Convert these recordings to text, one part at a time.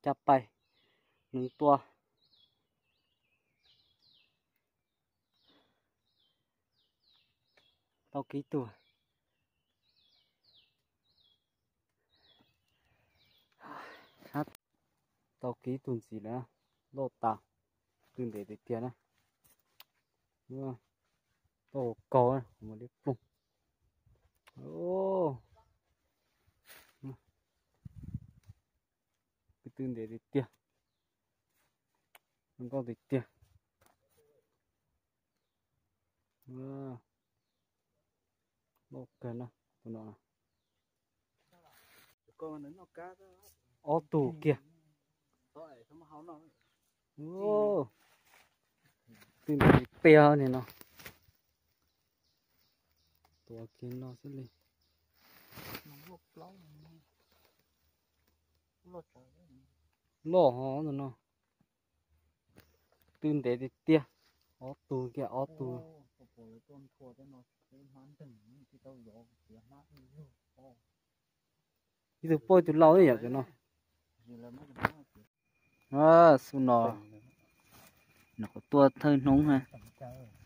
Caj pais, neeg tua, tau kiv tug, tau kiv tug ntxiv lawm, loj tas, tw ntev tiag tiag na. Tau kaug, li ploog. Tw ntev tiag tiag, zoo nkauj tiag tiag. Loj kawg na, tus no. Ob tug kiag. Tw ntev tiag tiag li no. Tua kiag no xwb li. Loj hov tus no. Tw ntev tiag tiag. Ob tug kiag, ob tug. Ib tug poj ib tug lau ib yam tus no. Xub no, nws qhuav tuaj thawj hnub,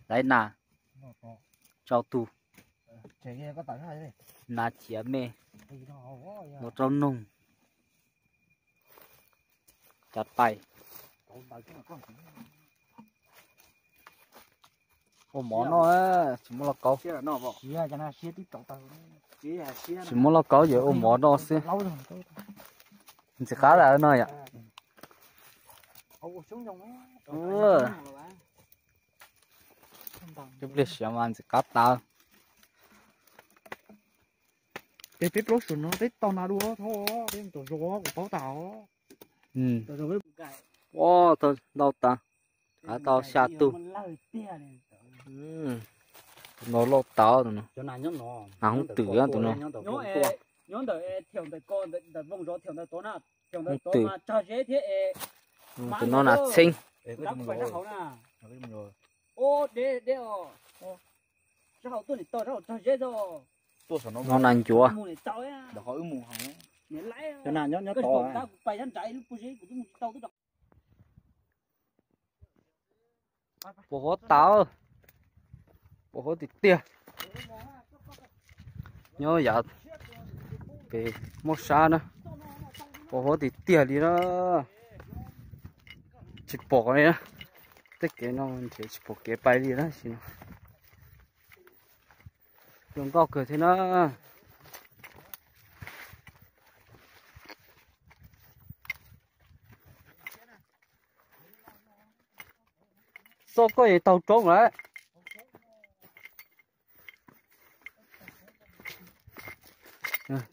laiv nas rau tus, nas ciav me, ua rau noog, cav pais. Ua mov noj, tsis muaj lauj kaub. Tsis muaj lauj kaub ces ua mov noj xwb. Ntxim qab tas no yom. Cov pliag siav mas ntxim qab tas. Peb, peb plaub saum no peb tau nas dua, peb mus tom zos kuv paub tas os. Ua tau ntau tas, tau xya tug. Tus no loj tas, tus no nas hooj twm tus no. Nyob ntawm thiaum ntawm ko ntawm voos zov thiaum ntawm tuav na, thiaum ntawm tuav mas tsag zeb thiab es. Tus no nas txheeb. Sab hauv na. Deb deb os. Sab hauv tuaj nim tau sab hauv tsag zeb xwb. No nas ncuav. Pos huav tas, pos huav tiag tiag. Nyob yav pem Moj Sab na, pos huav tiag tiag li na. Tsis pom li na, tej kev no nrhiav tsis pom kev pais li tab sis no zoo nkauj kawg thiab na. Txoj koj yeej taug roob lawm.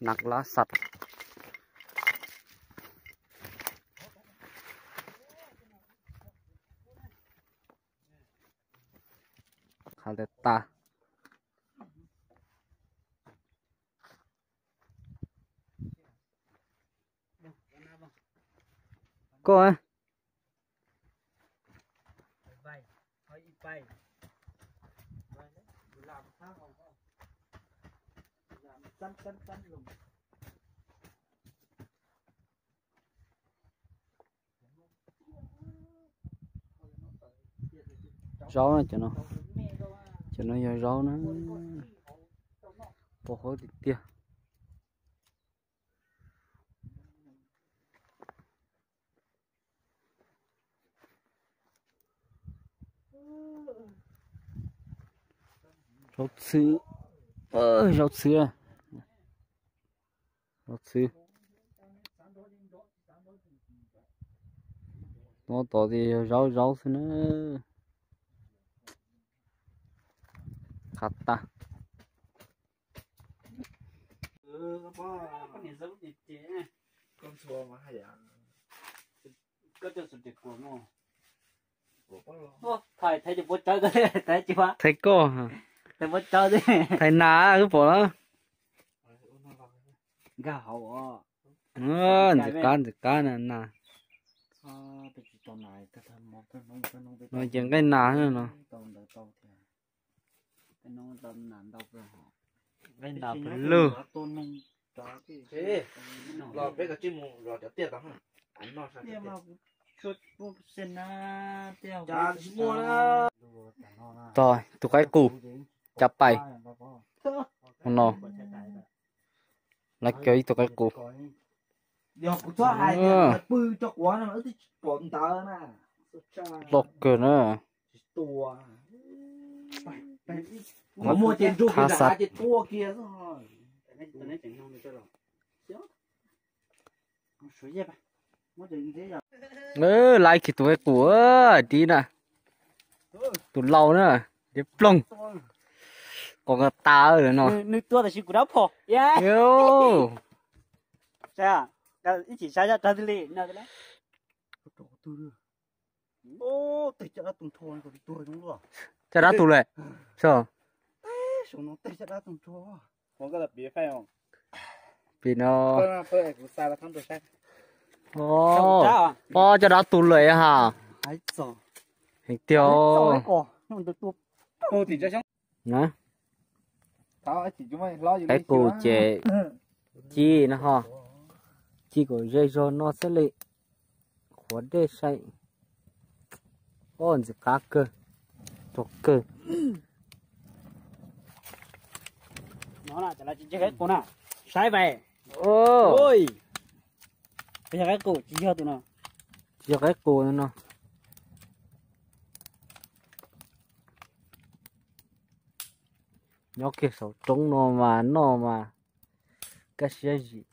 Nas lab xav. Qhav ntawd tas. Koj Zaub na, cov no, cov no yog zaub na. Pos huav tiag tiag. Zaub txhwb, zaub txhwb, zaub txhwb. No tod ces yog zaub zaub xwb na. Qhav tas. Thaiv koj, thaiv nas wb pom na. Nkag hauv. Ntxim qab, ntxim qab na nas. No ces nqaij nas no. Nqaij nas pes lug. Los peb kav tsij mus zov cov tiaj tod. Tiaj mas kuv tsis muaj na, tiaj kuv tsis muaj na. Tog tus qaib qus, cov pais no, lawv cog ib tug qaib qus. Yog kuv txhob hais tias lawv pw rau quav no mas wb twb tsis pom ntawd na. Loj kawg na. Qhov muag ces nrug kiag nram hav ces tua kiag xwb. Laiv kiag tus qaib qus dib na, tus lau na, dib ploog, qos kas tas no. Nws tua tam sim kuv dab phom. Ib chim saib rov li no. Caj dab tu lawm. Pim no. Pob caj dab tu lawm ha. Heev tiag. Qaib qus ces cib no ho, cib kom ze zog no xwb li. Qhuav dej saib. Ntxim qab kawg, rog kawg. Saib vais. Yog qaib qus tsis yog tus no. Tsis yog qaib qus no. Nyob kiag saum roob no mas noj mas kaj siab zim.